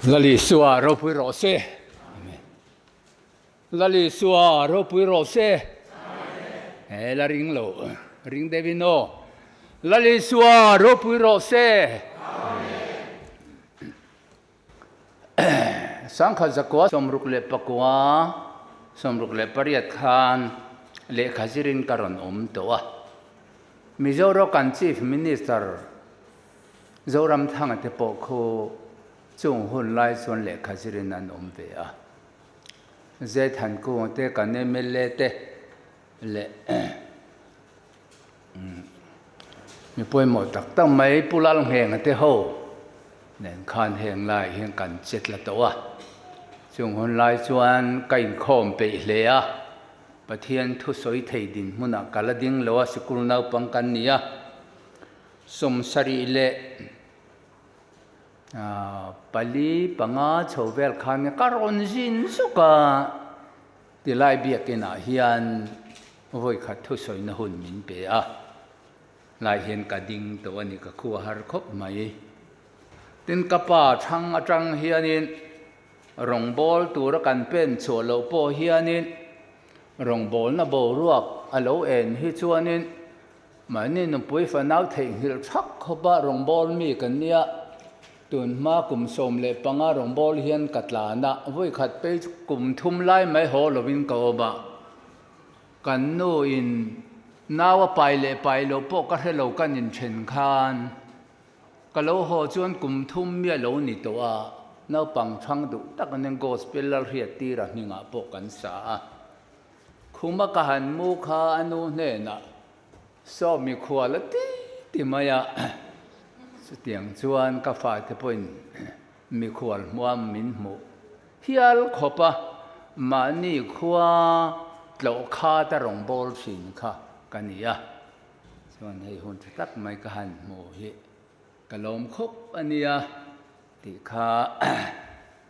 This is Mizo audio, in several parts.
Lal Isua ropui rawh se. Amen. Lal Isua ropui rawh se. Amen. La ring lo, ring deuhin aw. Lal Isua ropui rawh se. Amen. Sangkhat zakua 69, 68 khan lehkha zirin ka rawn awm tawh a. Mizoram kan Chief Minister Zoramthanga te pawh khu chung hun lai chuan lehkha zirin an awm ve a. Zethankunga te kan mla te leh Mi pawimawh tak tak mai Pu Lalnghenga te ho nen khan heng lai hian kan che tla tawh a. Chung hun lai chuan ka inkhawm peih hle a, Pathian thu sawi thei dinhmunah ka la ding lo a, sikul naupang kan ni a, 70 leh 4, 5 chho vel khan ka rawn zin zuk a. Tilai biakinah hian vawikhat thusawina hun min pe a, lai hian ka ding tawh a ni, ka khu a har khawp mai. Tin, ka pa thang atang hianin rawngbâwl tura kan pen chhuah loh pawh hianin rawngbâwlna boruak a lo en hi chuanin mahni nupui fanau theihnghilh thak khawpa rawngbâwl mi kan nia. Tunhma kum 15 rawngbâwl hian ka tlan a, vawikhat phei chu kum thum lai mai haw lovin ka awm a. Kan nuin nau a pai leh pai loh pawh ka hre lo kan inthen khan ka lo haw chuan kum thum mi a lo ni tawh a, naupang chhang duh tak anin Gospel Lalhriattira hmingah pawh kan sa a. Khuma ka han mu kha a nu hnenah Saw mikhual a ti ti mai a, chutiang chuan ka fate pawhin mikhual hmuam min hmuh hial khawp a, mahni khua tlawh khat a rawn bawl thin kha ka ni a, chuan hei hun tha tak mai ka han hmu hi ka lawm khawp a nia tih kha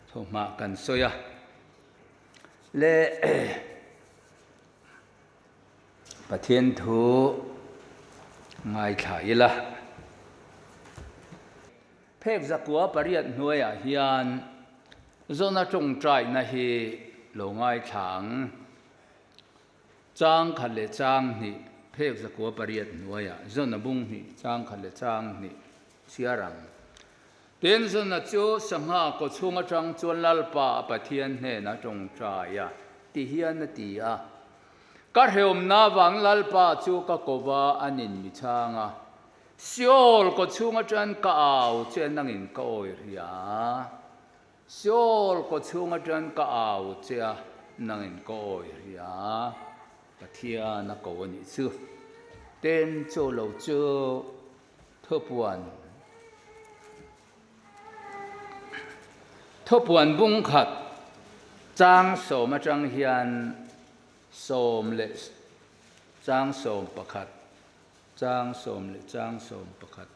thuhmah kan sawi a le. Pathian thu ngaithla ila. Phek 908 hnuaiah hian Zona tawngtaina hi lo ngaithla ang. Chang khat leh chang hnih phek 908 hnuaiah Zona bung hnih chang khat leh chang hnih chhiar ang. Tin, Zona chu sangha kawchhung atang chuan Lalpa a Pathian hnena tawngtai a, ti hian a ti a, Ka hrehawmna vang Lalpa chu ka ko va, a nin mi chhang a. Seol kawchhung atang ka au che nangin ka awi hria. Seol kawchhung atang ka au che a, nangin ka awi hria. Pathian a ko a nih chu. Tin, chu lo chu. Thupuan Thupuan bung khat chang sawm atang hian sawm leh chang sawm pakhat chang sawm leh chang sawm pakhat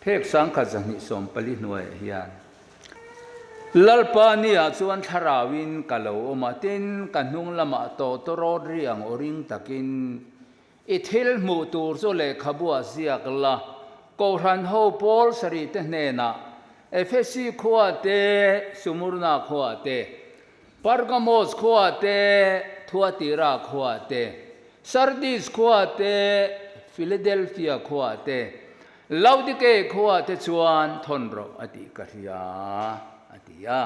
phek sangkhat zahnih sawm pali hnuaiah hian Lalpa nia chuan thlarauin ka lo awm a, tin ka hnung lamah tawtawrawt ri ang aw ring takin I thil hmuh tur chu lehkhabu ah ziak la, Kohhran ho pawl sarih te hnenah, Efesi khua te, Sumurna khua te, Pergamos khua te, Thuatira khua te, Sardis khua te, Philadelphia khua te, Laodikei khua te chuan thawn rawh a tih ka hria, a ti a.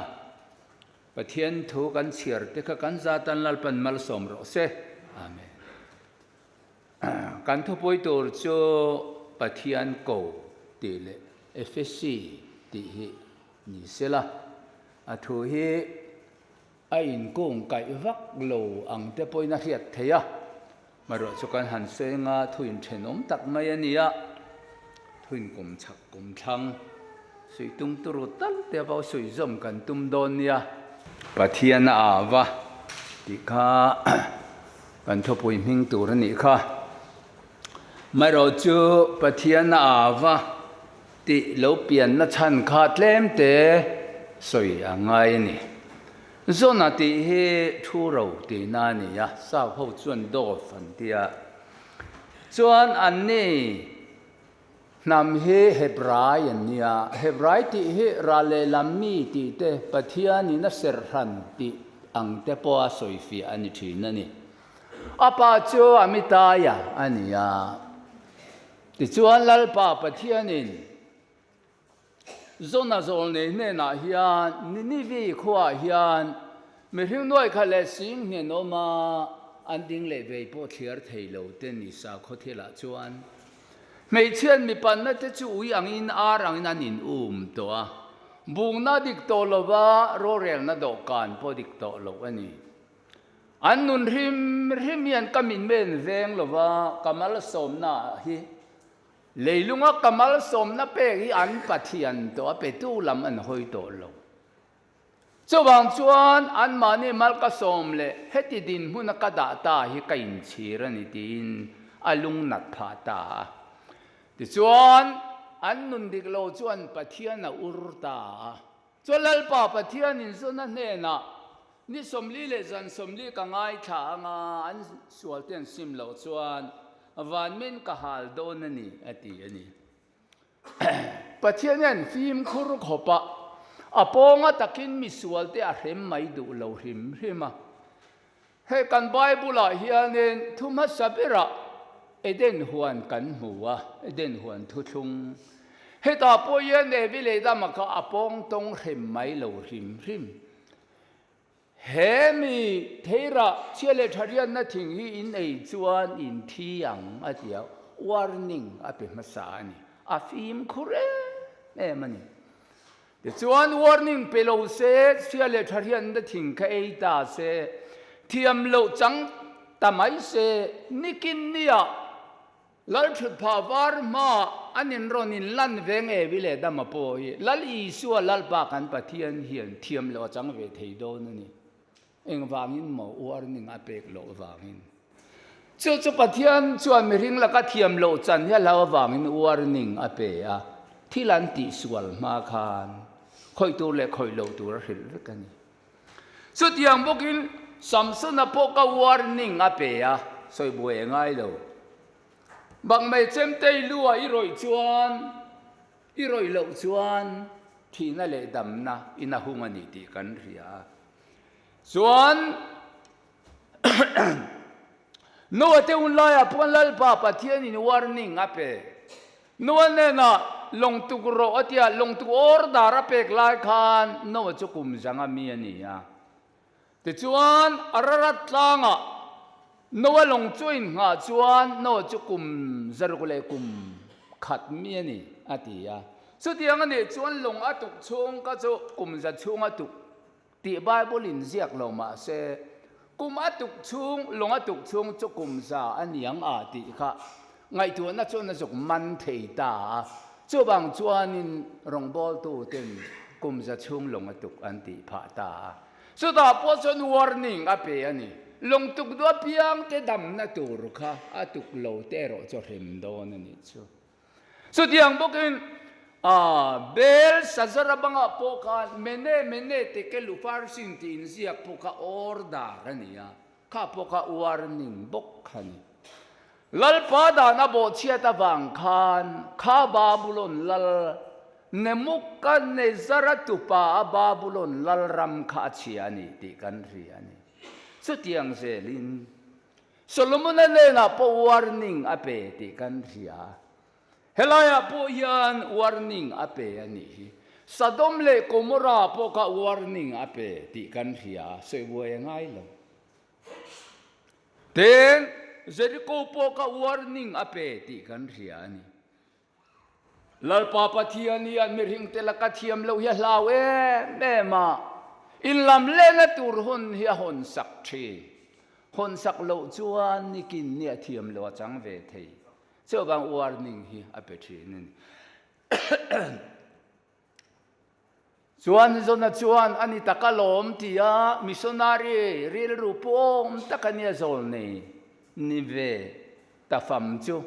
Pathian thu kan chhiar te kha kan zatan Lalpan malsawm rawh se. Amen. Kan thupui tur chu Pathian ko tih leh Efesi tih hi ni sela, a thu hi a inkung kaih vak lo ang te pawhin a hriat theih a. Marawh chu kan han sawi anga thu inthenawm tak mai a nia, thu inkum chhak kum thlang suih tum turu tal te pawh suih zawm kan tum dawn nia. Pathian a au a tih kha kan thupui hming tur a nih kha. Marawh chu Pathian a au a tih lo pianna chhan kha tlem te sawi a ngai a ni. Zona tih hi thu ro tihna a ni a, South ho chuan dove an ti a. Chuan anni Hnam hi Hebrai an nia. Hebrai tih hi ral lehlam mi tih te, Pathianin a serh hran tih ang te pawha sawifiah a ni thin a ni. A pa chu Amitaia a ni a. Tichuan Lalpa Pathianin Jona zawlnei hnenah hian Ninivi khuaah hian mihring nuai khat leh sing hnen awm a, an ding leh vei pawh thliar thei lo te ni sakhaw thilah chuan hmeichhiat mipanna te chu ui angin ar angin an in um tawh a, bungna dik tawh lova rorelna dawhkan pawh dik tawh loh a ni. An nun hrim hrim hian ka mitmen veng lova ka malsawmna hi Leilunga ka malsawmna pek hi an Pathian tawh a petu lam an hawi tawh lo. Chuvang chuan anmahni mal ka sawm leh heti dinhmuna ka dah ta hi ka inchhir a ni tiin a lung nat phah ta a. Tichuan, an nun dik lo chuan Pathian a ur ta a. Chuan Lalpa Pathianin Jona hnenah, Ni 40 leh zan 40 ka ngaithla anga an sualte an sim loh chuan van min ka hal dawn a ni, a ti a ni. Pathian hian fimkhur khawpa a pawnga takin mi sualte a hrem mai duh lo hrim hrim a. Hei kan Bible-ah hianin thu hmasa berah Eden huan kan hmu a, Eden huan thuthlung. Hetah pawh hian Evi leh Adama kha a pawng tawng hrem mai lo hrim hrim. He mi theirah chhia leh tha riatna thing hi in ei chuan in thi ang a ti a, warning a pe hmasa a ni. A fimkhur em em a ni. Tichuan warning pe lo se, chhia leh tha hian na thing kha ei ta se, thiam loh chang ta mai se, nikin nia Lal thutphah var hmaah an inrawn inlan ve nge vi leh dama pawh hi Lal Isua Lalpa kan Pathian hian thiam loh a chang ve thei dawn a ni. Engvangin maw warning a pek loh vangin. Chu chu Pathian chuan mihring laka thiam loh chan hi a hlau avangin warning a pe a, thil an tihsual hma khan khawih tur leh khawih loh tur a hrilh vek a ni. Chutiang bawkin Samsona pawh ka warning a pe a, sawi buai a ngai lo. Bakmei chemtei lu ah i rawih chuan i rawih loh chuan thihna leh damna in a hung a ni tih kan hria a. Chuan Noah te hun laiah pawh Lalpa Pathianin warning a pe. Noah hnenah lawng tuk rawh a tia, lawng tuk order a pek lai khan Noah chu kum zanga mi a ni a. Tichuan Ararat tlangah Noah lawng chu a innghah chuan Noah chu kum zaruk leh kum khat mi a ni a ti a. Chutiang a nih chuan lawng a tuk chhung kha chu kum za chhung a tuk Tih Bible in ziak lo mah se, kum a tuk chhung, lawng a tuk chhung chu kum za a niang a tih kha ngaihtuahna chuan a zuk man thei ta a. Chuvang chuanin rawngbawltu ten kum za chhung lawng a tuk an tih phah ta a. Chutah pawh chuan warning a pe a ni. Lawng tuk duh apiang te damna tur kha a tuk lo te erawh chu a hrem dawn a nih chu. Chutiang bawkin Belshazzar-a bangah pawh khan Mene, Mene, Tekel, Upharsin tih inziak pawh kha order a ni a, kha pawh kha warning bawk kha a ni. Lalpa dan a bawhchhiat avang khan kha Babulon lal Nemukkadnezzar-a tupa a Babulon lal ram kha a chhia a ni tih kan hria a ni. Chutiang zelin Solomona hnenah pawh warning a pe tih kan hria. Helaiah pawh hian warning a pe a nih hi. Sodom leh Gomorrah pawh kha warning a pe tih kan hria, sawi buai a ngai lo. Tin, Jericho pawh kha warning a pe tih kan hria a ni. Lalpa Pathian hian mihringte laka thiam loh hi a hlau em em a, inlam lehna tur hun hi a hawn sak thin. Hawn sak loh chuan nikin nia thiam loh a chang ve thei. Chuvang warning hi a pe thin a ni. Chuan Jona chuan a ni tak alawm tia missionary rilru puawm tak a nia zawl nei ni ve ta fam chu.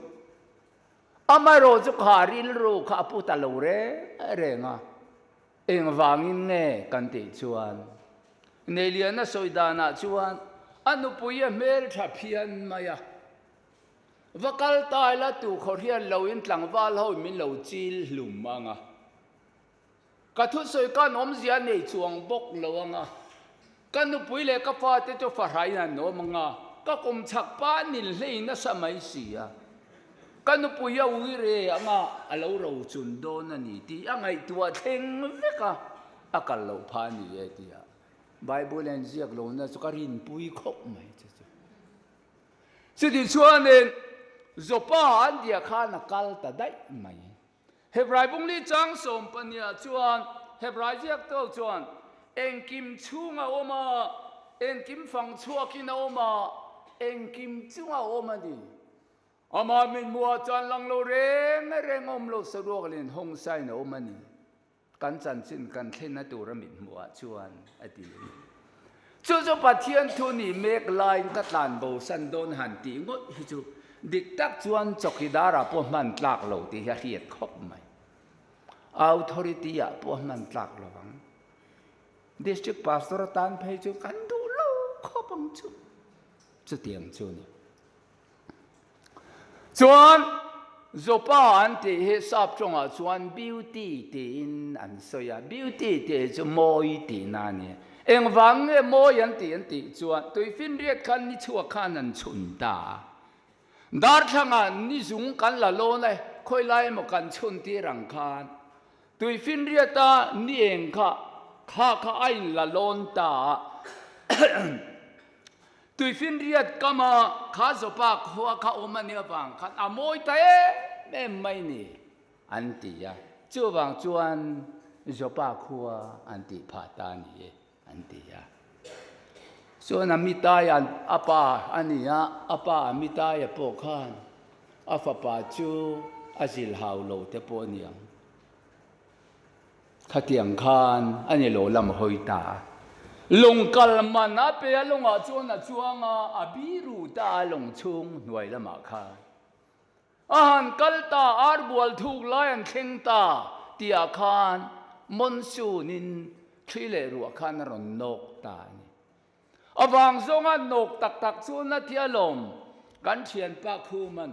Amaherawh chu kha rilru kha a pu ta lo reng reng a, engvangin nge kan tih chuan Neiliana sawi danah chuan a nupui a hmeltha phian mai a. Va kal ta ila tu khaw hriat loin tlangval ho min lo chil hlum ang a. Ka thusawi khan awmzia nei chuang bawk lo ang a. Ka nupui leh ka fate chu fahrain an awm ang a, ka kum chhak pa nin hlei nasa mai si a. Ka nupui a ui re ang a, a lo rochun dawn a ni tih a ngaihtuah thleng vek a, a kal loh phah a ni e tia Bible an ziak lohna chu ka rinpui khawp mai che chu. Chutichuanin Joppa an dia khan a kal ta daih mai. Hebrai bungli chang sawmpahniah chuan Hebrai ziaktu chuan engkim chhung a awm a, engkim fang chhuakin a awm a, engkim chung a awm a ni. Amah mithmuhah chuan lang lo reng reng awm lo saruak leh hawngsain a awm a ni. Kan chanchin kan thlenna tura mithmuhah chuan a ti a ni. Chu chu Pathian thu nih mek laiin ka tlan bosan dawn han tih ngawt hi chu dik tak chuan chawkidar-ah pawh hman tlak lo tih hi a hriat khawp mai. Authority-ah pawh hman tlak lo ang. District Pastor atan phei chu kan duh lo khawp ang chu. Chutiang chu a ni. Chuan Zopa an tih hi sap tawngah chuan beauty tiin an sawi a, beauty tih hi chu mawi tihna a ni. Engvang nge mawi an tih an tih chuan tuifinriat khan ni chhuak khan an chhun ta a. Darthlangah ni zung kan la lawn e, khawilai emaw kan chhun tir ang khan tuifinriata ni eng kha kha kha a inla lawn ta a. Tuifinriat kama kha Zopa khua kha awm a nih avang khan a mawi ta em em mai ni an ti a, chuvang chuan Zopa khua an tih phah ta a ni e an ti a. Chuan a mitai a pa a ni a, a pa a mitaia pawh khan a fapa chu a zilhau lo te pawh a ni ang. Khatiang khan a ni lo lam hawi ta a. Lung kal man a pe a lungah chuan a chuang a, a biru ta a lung chhung hnuai lamah khan. A han kal ta, ar bual thuk lai an thleng ta tihah khan monsoon in thli leh ruah khan a rawn nawk ta a ni. A vang zawnga nawk tak tak chuan a ti alawm kan thianpa Khuman.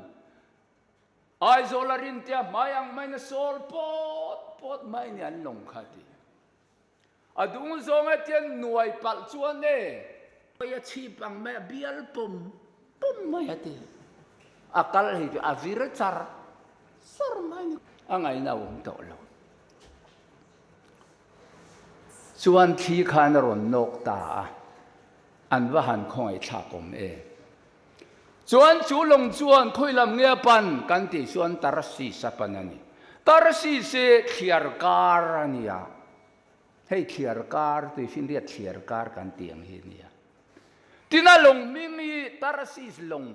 Aizawl a rin tia hmai ang maiin a sawl pawt pawt mai ni an lawng kha ti. A dung zawng a tian nuai palh chuan e. A chhip ang mai a bial pawm pawm mai a ti. A kal hei chu a vir char char mai ni. A ngaihna a awm tawh lo. Chuan thli khan a rawn nawk ta a, an va han khawngaihthlak awm e. Chuan chu lawng chuan khawi lam nge a pan kan tih chuan Tarsis a pan a ni. Tarsis hi thliar kar a ni a, hei thliar kar tuifinriat thliar kar kan tih ang hi a ni a. Tin a lawng hming hi Tarsis lawng,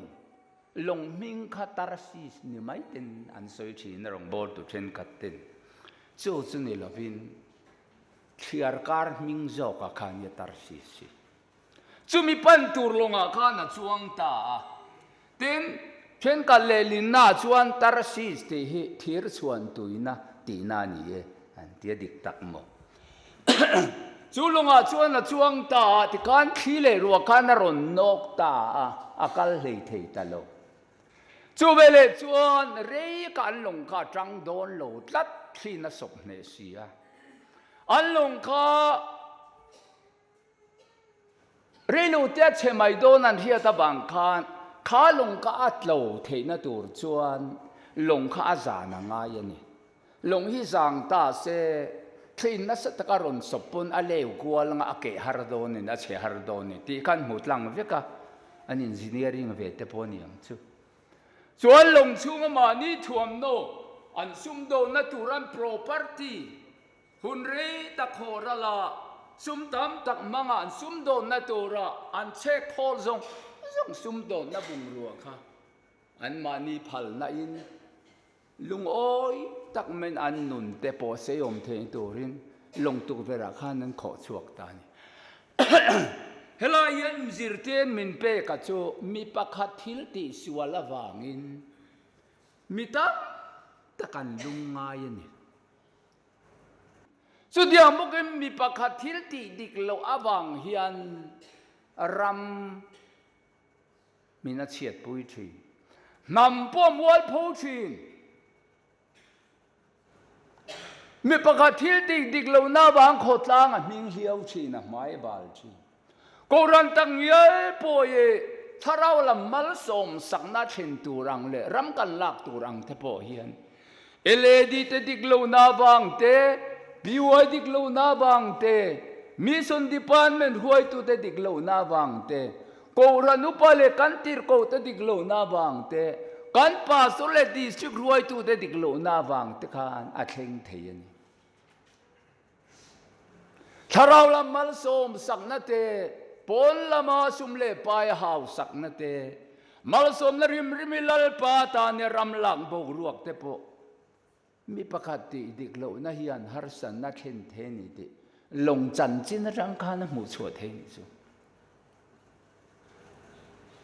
lawng hming kha Tarsis ni mai ten an sawi thin a rawngbawltu thenkhat ten. Chu chu ni lovin thliar kar hming zawkah khan nia Tarsis hi. Chumi pan tur lawngah khan a chuang ta a. Tin, thenkhat lehlinnaah chuan Tarsis tih hi thir chhuan tuina tihna a ni e, an ti a dik tak maw? Chu lawngah chuan a chuang ta a, tikhan thli leh ruah khan a rawn nawk ta a, a kal hlei thei ta lo. Chu veleh chuan rei ka an lawng kha a tang dawn lo tlat thliin a sawp hneh si a. An lawng kha. Reilote a chhe mai dawn an hriat avang khan kha lawng kha a tlo theihna tur chuan lawng kha a zan a ngai a ni. Lawng hi zang ta se thlein nasa taka rawn sawp pawn a leu kual anga a keh har dawnin a chhe har dawn ni tih khan hmu tlang vek a, an engineering ve te pawh a ni ang chu. Chuan lawng chhunga mahni thuamhnaw an sumdawnna tur an property Hun rei tak haw ral a, sum tam tak hmanga an sumdawnna tura an chhek khawl zawng zawng sumdawnna bungrua kha anmahni phalna in lungawi tak maiin an nun te pawh seiawm thei turin lawng tukverh ah khan an khawh chhuak ta a ni. Helai hian zirtir min pek a chu mi pakhat thil tihsual avangin mi tam tak an lungngai a ni. Chutiang bawkin mi pakhat thil tih dik loh avang hian ram min a chhiatpui thin. Hnam pawh mualpho thin. Mi pakhat thil dik dik lohna avang khawtlang a hming hliau thin, a hmai bal thin. Kohhran tak ngial pawh i thlarau lam malsawm sakna then tur ang leh ram kan lak tur ang te pawh hian LAD te dik lohna avang te, PY dik lohna avang te, Mission Department huaitute dik lohna avang te, Kohhran upa leh kan tirhkohte dik lohna avang te, kan pastor leh district ruaitute dik lohna avang te khan a thleng thei a ni. Thlarau lam malsawm sakna te, pawn lama sum leh pai hausakna te, malsawmna rim rimi Lalpa tana ram lak boruak te pawh Mi pakhat tih dik lohna hian harsatna thlen thei a ni tih lawng chanchin atang khan a hmuh chhuah thei a nih chu.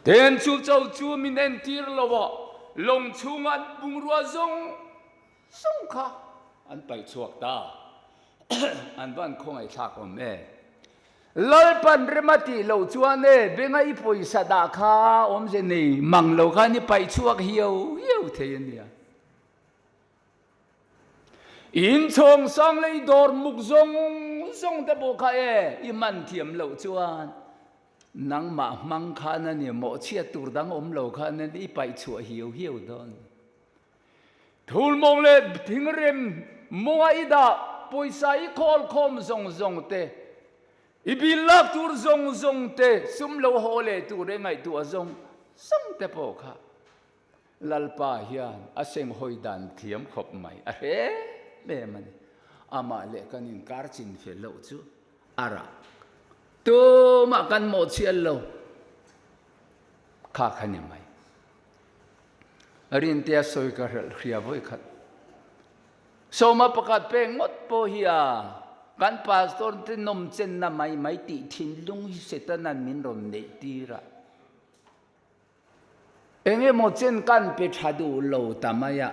Ten chu cho chu min entir lo a, lawng chhunga an bungrua zawng zawng kha an paih chhuak ta. An van khawngaihthlak awm e. Lalpan rem a tih loh chuan e, benga i pawisa dah kha awmze nei mang lo khan i paih chhuak hiau hiau thei a nia. In chhawng sang leh i dawr muk zawng zawng te pawh kha e, i man thiam loh chuan nangmah hmang khan a ni mawhchhiat tur dang awm lo khan a ni i paih chhuah hiau hiau dawn. Thulmawng leh thingrem mawnga i dah pawisa i khawl khawm zawng zawng te, i bil lak tur zawng zawng te, sum lo haw leh tur e ngaihtuah zawng zawng te pawh kha Lalpa hian a senghawi dan thiam khawp mai a hre em a ni. Amah leh kan inkar chin fel loh chu a rah. Tumah kan mawhchhiat lo kha kha ni mai. Rintea sawi ka hrelh hria vawi khat. Sawma pakhat pek ngawt pawh hi a kan pastor te nawmchenna mai mai tih thinlung hi Setana'n min rawn neih tir a. Eng emaw chen kan pe tha duh lo ta mai a,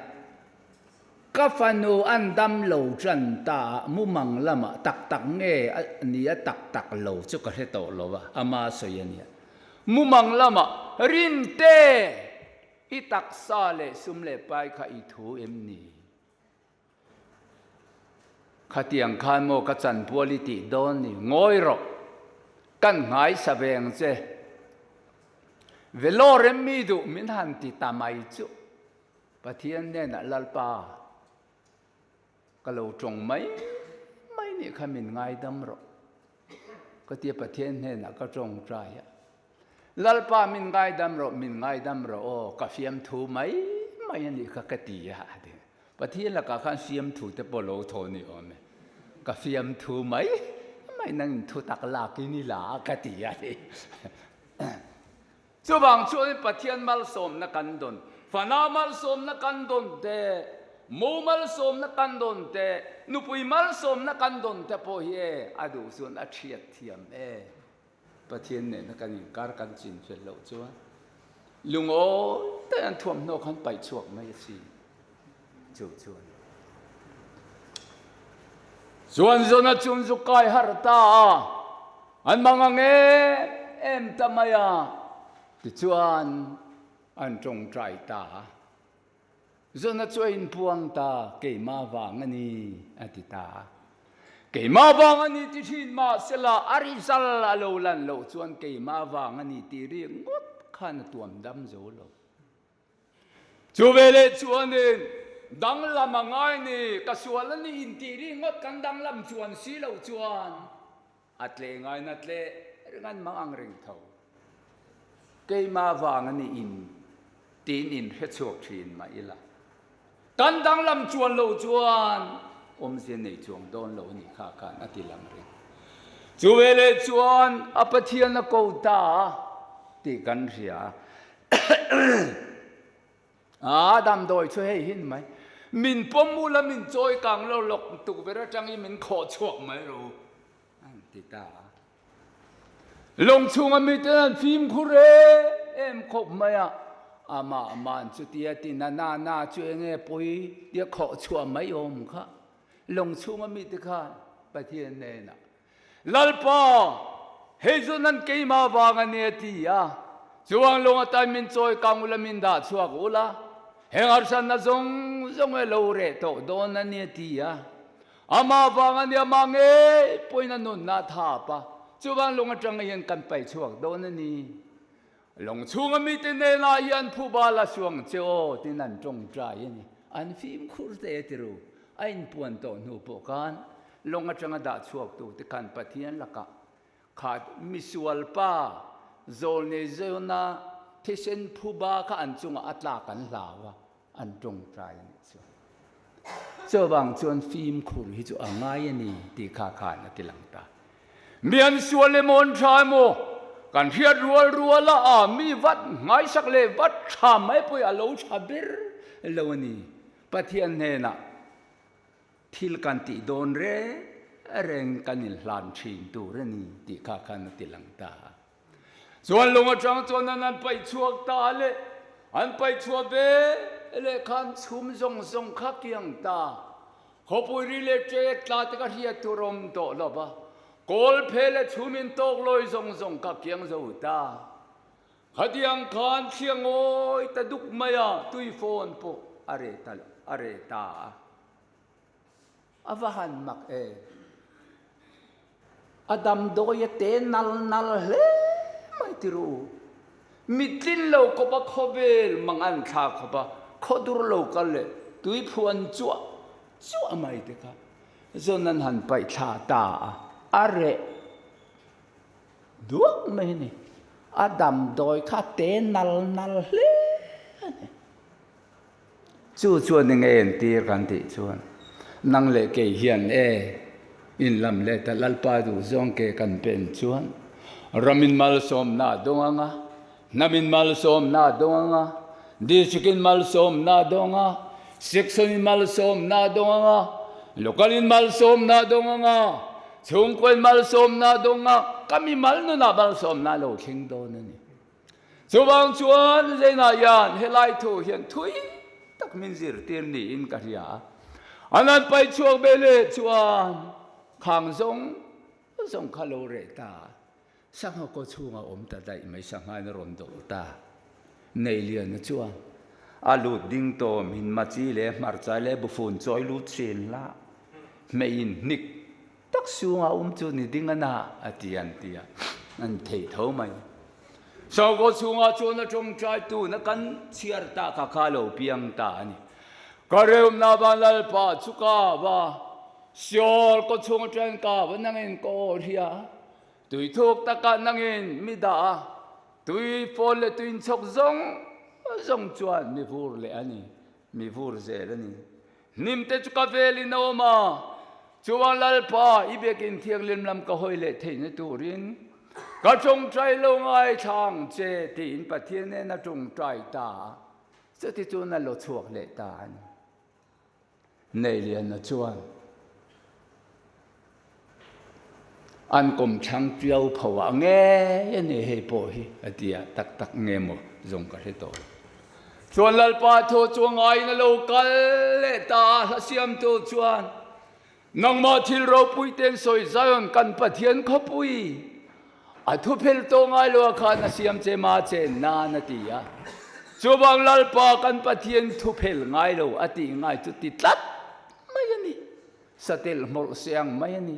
ka fanu an dam lo tan ta a, mumang lamah tak tak nge a nia tak tak lo chu ka hre tawh lo a, ama sawi a nia. Mumang lamah Rinte i taksa leh sum leh pai kha i thu em ni? Khatiang khan maw ka chanpual i tih dawn ni? Ngawi rawh, kan nghaisa ve ang che. Velo rem mi duh min han ti ta mai chu Pathian hnenah Lalpa ka lo tawng mai mai nih kha min ngaidam rawh ka tia Pathian hnenah ka tawngtai a. Lalpa min ngaidam rawh, min ngaidam rawh aw, ka fiamthu mai mai a nih kha ka ti a, a ti. Pathian lakah khan fiamthu te pawh lo thaw ni awm e. Ka fiamthu mai mai nangin thu tak lakin i la a ka ti a ni. Chuvang chuanin Pathian malsawmna kan dawn, fanau malsawmna kan dawn te, mo malsawmna kan dawn te, nupui malsawmna kan dawn te pawh hi e a duh chuan a thiat thiam e. Pathian nena kan inkar kan chin fel loh chuan lungawi takin an thuamhnaw khan paih chhuak mai a si. Chu chuan chuan zawn a chun zu kai har ta a, an mang ang em em ta mai a, tichuan an tawngtai ta a. Zawhna chu a inpuang ta, Keimah vang a ni, a ti ta a. Keimah vang a ni ti thin mahsela a result a lo lan loh chuan keimah vang a ni tih rik ngawt khan a tuam dam zo lo. Chu veleh chuanin danglam a ngai ni, ka sual a ni intih rik ngawt kan danglam chuan si loh chuan A tle ngain a tle reng an mang ang reng tho. Keimah vang a ni in tiin in hre chhuak thin mah ila. Kan danglam chuan lo chuan awmzia nei chuang dawn lo a nih kha khan a ti lang reng. Chu veleh chuan a Pathian a ko ta a tih kan hria a. A damdawi chu hei hin mai. Min pawm ula min chawi kang lo lawk tukverh atangin min khawh chhuak mai ro an ti ta a. Lawng chhunga miten an fimkhur em em khawp mai a, amah man chutia ti na na na chu enge pawi tia khawh chhuah mai awm kha. Lawng chhunga mite khan Pathian hnenah Lalpa, hei chu nan keimah vang a nia ti a. Chuang lung atan min chawi kang ula min dah chhuak ula, heng harsatna zawng zawng e lo reh tawh dawn a ni a ti a. Amah vang a nia mah ngei pawhin a nunna a thap a, chuvang lung atang hian kan paih chhuak dawn a ni. Lawng chhunga mite hnenah hian phuba la suang che aw tiin an tawngtai a ni. An fimkhur te ti ru. A inpuan tawh hnu pawh khan lawng atanga dah chhuaktute khan Pathian lakah khat misual pa zawlnei zawnna thisen phuba kha an chungah a tlak an hlau a, an tawngtai a nih chu. Chuvang chuan fimkhur hi chu a ngai a ni tih kha khan a ti lang ta. Mi an sual emaw an tha emaw kan hriat rual rual a, a mi vat nghaisak leh vat tha mai pawh a lo tha ber lo a ni. Pathian hnenah Thil kan tih dawn reng reng kan inhlan thin tur a ni tih kha khan a ti lang ta a. Chuan lung atang chuan an an paih chhuak ta le, an paih chhuah ve leh khan chhum zawng zawng kha kiang ta. Khawpui ri leh ṭek tla te ka hriat tur a awm tawh lo va, kawl phe leh chhum in tawk lawi zawng zawng kha kiang zo ta. Khatiang khan thlia ngawi ta duk mai a, tui phone pawh a reh ta a reh ta a. A va han mak e. A damdawi a te nal nal hle mai ti ru. Mitlin lo kawp a khawvel mang an thla khawp a, khawdur lo kal leh tui phuan chuah chuah mai te kha zawn an han paih thla ta a, a reh duak mai a ni. A damdawi kha a te nal nal hle a ni. Chu chuan eng nge entir kan tih chuan nang leh kei hian e in lam let a Lalpa duh zawng ke kan pen chuan ramin malsawmna a dawng ang a, hnamin malsawmna a dawng ang a, district in malsawmna a dawng a, section in malsawmna a dawng ang a, local in malsawmna a dawng ang a, chhungkaw in malsawmna a dawng a, ka mimal nunah malsawmna a lo thleng dawn a ni. Chuvang chuan Zeinah hian helai thu hian thui tak min zirtir niin ka hria a. An han paih chhuak ve leh chuan khang zawng zawng kha lo reh ta a. Sangha kaw chhunga awm ta daih mai sanghain a rawn dawlh ta. Neiliana chuan a lut ding tawm in machi leh hmarcha leh bufun chawi lut thin la hmeiin hnik Tak chhunga awm chu ni ding a na a ti an ti a, an thei tho mai. Sawkaw chhungah chuan a tawngtai tuna kan chhiar ta kha kha lo piang ta a ni. Ka reumna van Lalpa chu ka va, Seol kaw chhung atangin ka va nangin ka aw hria, tui thuk takah nangin mi dah a, tui fawn leh tui inchhawk zawng zawng chuan mi vur leh a ni. Mi vur zel a ni. Hnimte chu ka velin a awm a, chuan Lalpa i biakin thianghlim lam ka hawi leh theihna turin ka tawngtai lo ngaithla ang che tiin Pathian nen a tawngtai ta a, chuti chuan a lo chhuak leh ta a ni. Neiliana chuan an kawmthlang tiau pho ah ngei a ni hei pawh hi a ti a, tak tak nge maw zawng ka hre tawh lo. Chuan Lalpa thu chu ngaiin a lo kal leh ta a, hla siamtu chuan, Nangmah thil ropui ten sawi Zion kan Pathian khawpui a thuphel tawh ngai lo a khan a siam che ma chen nan a ti a. Chuvang Lalpa kan Pathian thuphel ngai lo a tih ngai chu ti tlat mai a ni. Satel hmawlh se ang mai a ni.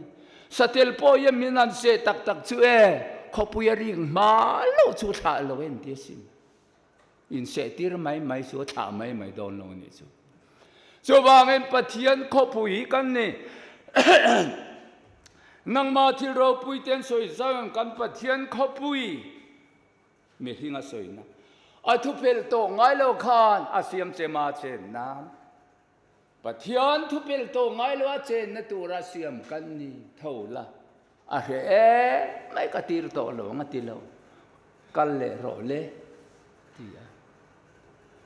Satel pawh hian min han seh tak tak chu e, khawpui a rik hma lo chu thlah lo en ti asin. Inseh tir mai mai chu a thlah mai mai dawn lo a nih chu. Chuvangin Pathian khawpui hi kan ni. Nangmah thil ropui te an sawi zau em kan Pathian khawpui mihring a sawina. A thuphelh tawh ngai lo khan a siam che ma chen nan. Pathian thupelh tawh ngai lo a chenna tura siam kan ni tho la, a hre em mai ka tir tawh lo ang a ti lo, kal leh rawh le ti a.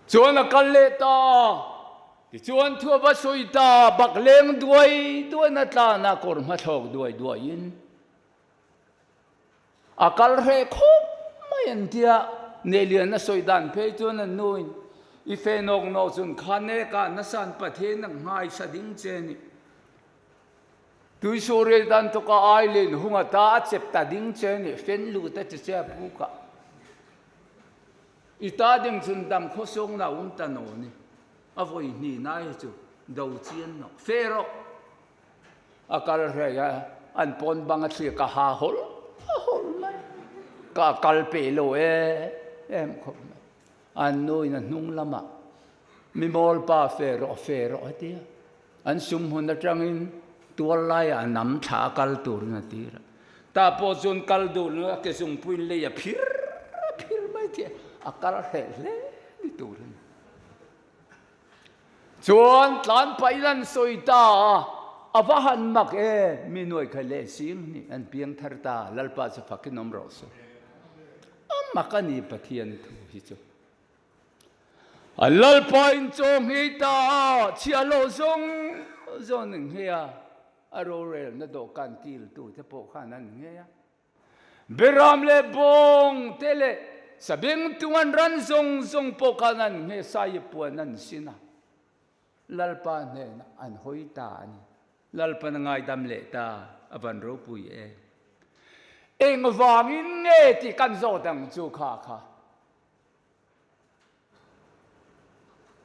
Chuan a kal leh ta a, tichuan thu a va sawi ta, bak leng duai duain a tlan a, kawr hmathlawk duai duaiin. A kal hreh khawp mai an tia, Nelian a sawi dan phei chuan an nuin i fe nawk nawk chun kha nek ah nasa an Pathian a nghaisa ding che ni. Tuisur i dan tawk a ai len hung a ta a chep ta ding che ni, fen lut a ti che a puk ah. I ta ding chun dam khaw sawng na um ta naw ni. A vawi hnih na hi chu do chian nawh fe rawh. A kal hrei a, an pawn bang a thlir ka ha hawl hawl mai. Ka kal peh lo em em khawp mai. An nu in a hnung lamah mi mawl pa fe rawh fe rawh a ti a. An sum hmun atangin tual laiah a nam thla a kal turin a tir a. Tah pawh chuan kal duh lo a ke zungpuiin lei a phir a phir mai thei a, a kal hreh hle ni turin. Chuan tlan pahin an sawi ta a, a va han mak e, mi nuai kha leh sing ni an piang thar ta, Lalpa chu fakin awm rawh se. A mak a ni Pathian thu hi chu. A Lalpa in chaw nghei ta a, chhia lo zawng zawng an nghei a, a rorelna dawhkan kiltu te pawh khan an nghei a. Beram leh bawng te leh sabengtung an ran zawng zawng pawh khan an nghei sai puan an sin a, Lalpa hnenah an hawi ta a ni. Lalpan a ngaidam leh ta, a van ropui e. Engvangin nge tih kan zawt ang chu kha kha.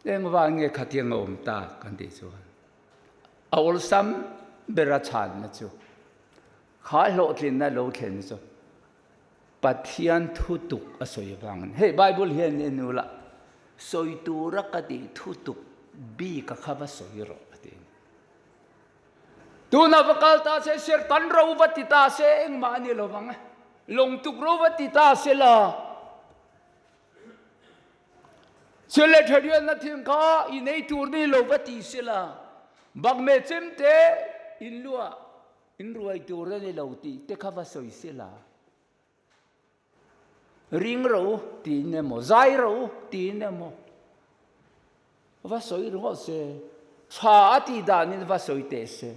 Engvang nge khatiang a awm ta kan tih chuan a awlsam bera chhanna chu kha hlawhtlinna lo thlen chu Pathian thutuk a sawi avangin. Hei Bible hian en ula sawi tura ka tih thutuk bik a kha va sawi rawh a ti a ni. Tuna va kal ta se sertan ro va ti ta se engmah a ni lovang e. Lawngtuk ro va ti ta se la. Thil leh tha rialna thing kha i nei tur ni lo va ti se la. Bakme chemte in luah in ruai tur a ni lo tih te kha va sawi se la. Ring ro tiin emaw, zai ro tiin emaw va sawi ringawt se, tha a tih danin va sawi teh se,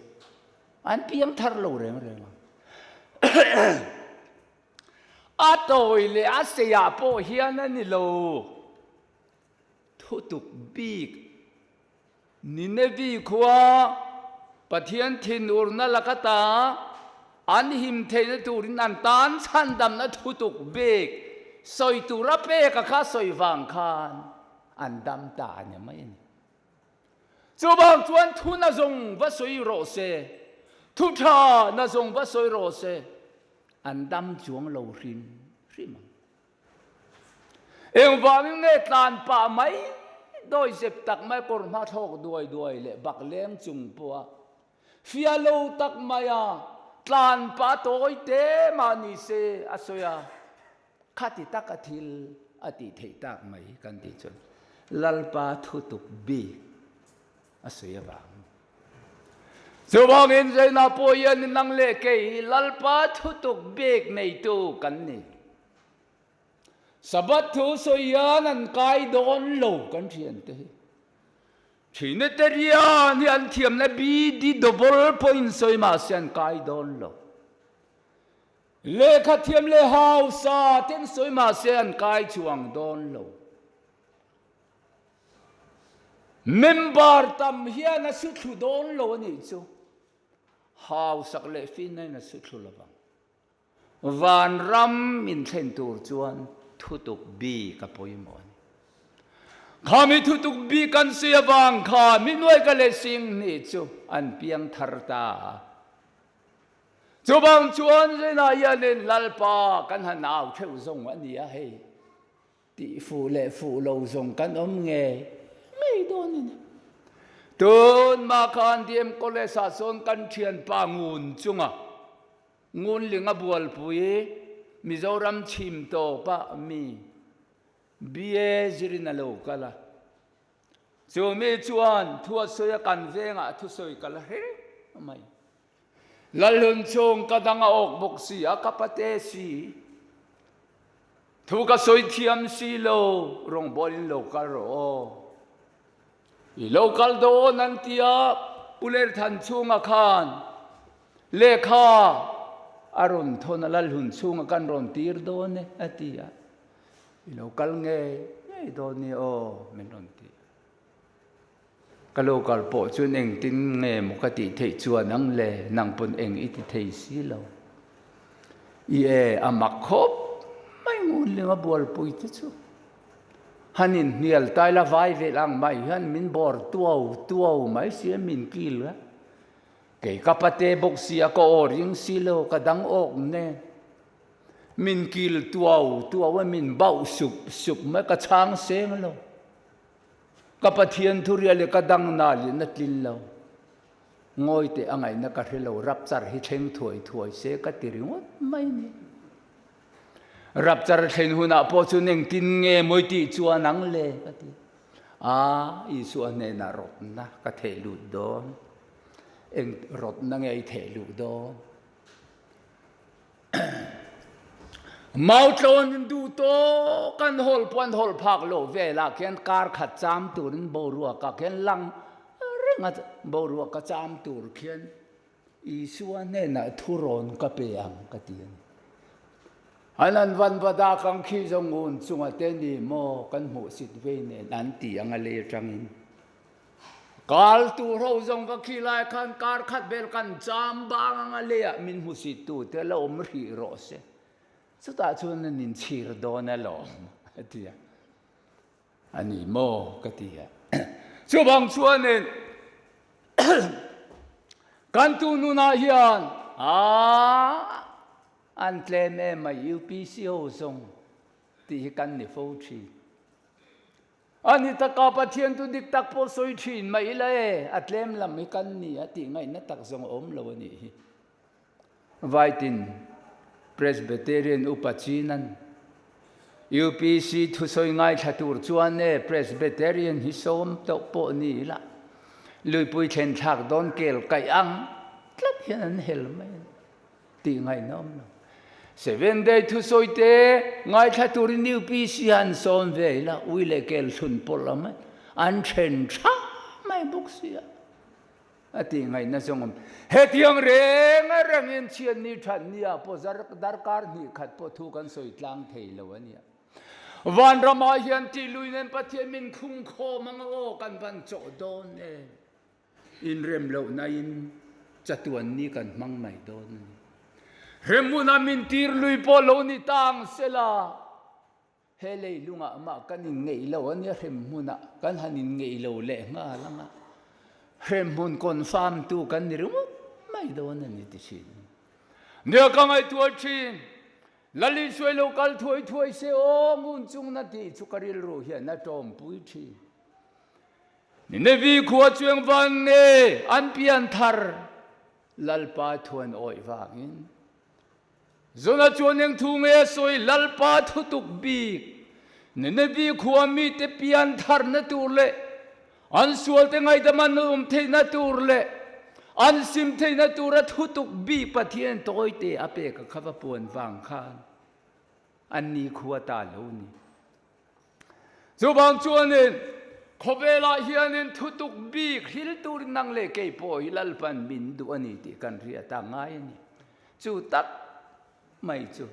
an piang thar lo reng reng ang. A tawi leh a seiah pawh hian a ni lo. Thutuk bik Ninevi khua Pathian thinurna laka ta an him theihna turin an tan chhandamna thutuk bik sawi tura peka kha sawi vang khan an dam ta a ni mai a ni. Chuvang chuan thu na zawng va sawi rawh se, thu tha na zawng va sawi rawh se, an dam chuang lo hrim hrim ang. Engvangin nge tlan pah mai dawi zep tak mai kawr hma thlawk duai duai leh bak leng chung pawha fia lo tak maia tlan pah tawi te mah ni se a sawi a, khati taka thil a tih theih tak mai kan tih chuan Lalpa thutuk bik a sawi avang. Chuvangin Zaina pawh hian nang leh kei Lalpa thutuk bik neitu kan ni. Sabbath thu sawi hian an kai dawn lo kan thiante hi. Trinitarian hi an thiamna BD double pawhin sawi mahse an kai dawn lo. Lehkha thiam leh hausa ten sawi mahse an kai chuang dawn lo. Member tam hian a su thlu dawn lo a nih chu. Hausak leh finna in a su thlu lovang. Vanram in thlen tur chuan thutuk bik a pawimawh a ni. Khami thutuk bik an sawi avang khan mi nuai ka leh sing hnih chu an piang thar ta a. Chuvang chuan Zainah hianin Lalpa kan han au theuh zawng a ni a hei. Tih fuh leh fuh lo zawng kan awm ngei ngei dawn a ni. Tun mah khan DM College ah sawn kan thianpa ngun chunga Ngunlinga bualpui Mizoram chhim tawpa mi BA zirin a lo kal a. Chu mi chuan thu a sawi a kan vengah thusawi ka la hre reng mai. Lalhlun chung ka dang a awk bawk si a, ka pate si. Thu ka sawi thiam si lo, rawngbawlin lo kal rawh aw. I lo kal dawn an ti a, Pu Lerthan chhunga khan lehkha a rawn thawn a, Lalhlun chhunga kan rawn tir dawn e a ti a, I lo kal ngei ngei dawn ni aw min rawn ti a. Ka lo kal pawh chuan engtin nge maw ka tih theih chuan ang le, nang pawn eng i ti thei si lo. I e, a mak khawp mai ngun ling a bualpui te chu. Han inhnial tai la vai vel ang mai hian min bawr tuau tuau mai si a, min kil a. Kei ka pate bawk si a, ka aw ring si lo, ka dang awk nen. Min kil tuau tuau a, min bauh sup sup mai, ka chhang seng lo. Ka Pathian thu rial hi ka dang nal in a tlin lo. Ngawi teh a ngaihna ka hre lo, rapchar hi thleng thuai thuai se ka ti ringawt mai ni. Rapchar thlen hunah pawh chuan engtin nge mawi tih chuan ang le ka ti. A, Isua hnenah rawtna ka theh lut dawn. Eng rawtna nge i theh luh dawn? Mau tlawn in duh tawk an hawl pawh an hawl phak loh velah khian kar khat cham turin boruak ah khian lang reng a, boruak a cham tur khian Isua hnenah thurawn ka pe ang ka ti a ni. An an van va dak ang khi zawng ngun chunga te ni maw kan hmuhsit vei nen an ti ang a lei atangin. Kal tur ho zawng ka khi lai khan kar khat vel kan cham bang anga leiah min hmusit tu te la awm hrih rawh se. Chutah chuan an inchhir dawn alawm a ti a. A ni maw ka ti a. Chuvang chuanin kan tu nunah hian aah an tlem em mai UPC ho zawng tih hi kan ni fo thin. A ni taka Pathian chu dik tak pawh sawi thin mai ila e, a tlem lam hi kan ni a tih ngaihna tak zawng a awm lo a nih hi. Vaitin Presbyterian upa Chinan UPC thusawi ngaithla tur chuan e Presbyterian hi sawm tawh pawh ni ila luipui thlen thlak dawn kel kaih ang tlat hian an hel mai a ni. Tih ngaihna awm lo. Seven day thusawi te ngaithla turin UPC han sawm ve ila ui leh kel thlun pawlh ang mai an then tha mai bawk sia a tih ngaihna zawng awm. Hetiang reng a rengin chhiatni thatni ah pawh darkar hnih khat pawh thu kan sawi tlang thei lo a nia. Vanramah hian tih lui nen Pathian min khung khawm ang aw kan van chawh dawn em. Inrem lohnain chatuan ni kan hmang mai dawn a ni. Hremhmunah min tir lui pawh lo ni ta ang sela, he leilungah mah kan inngeih lo a nia, hremhmunah kan han inngeih lo leh nghal ang a, hremhmun confirm tu kan ni ringawt mai dawn a ni ti thin. Nia ka ngaihtuah thin, Lalisui lo kal thuai thuai se aw ngun chung na tih chu ka rilru hian a tawmpui thin. Ninevi khua chuang vang nge an pian thar Lalpa thuan awih vangin? Zona chuan eng thu nge a sawi Lalpa thutuk bik Ninevi khua mite pian tharna tur leh an sualte ngaihdam an awm theihna tur leh an sim theihna tura thutuk bik Pathian tawite a pek a kha va puan vang khan an ni khua ta lo ni. Chuvang chuanin khawvelah hianin thutuk bik hril turin nang leh kei pawh hi Lalpan min duh a ni tih kan hriat a ngai a ni. Chu tak mai chu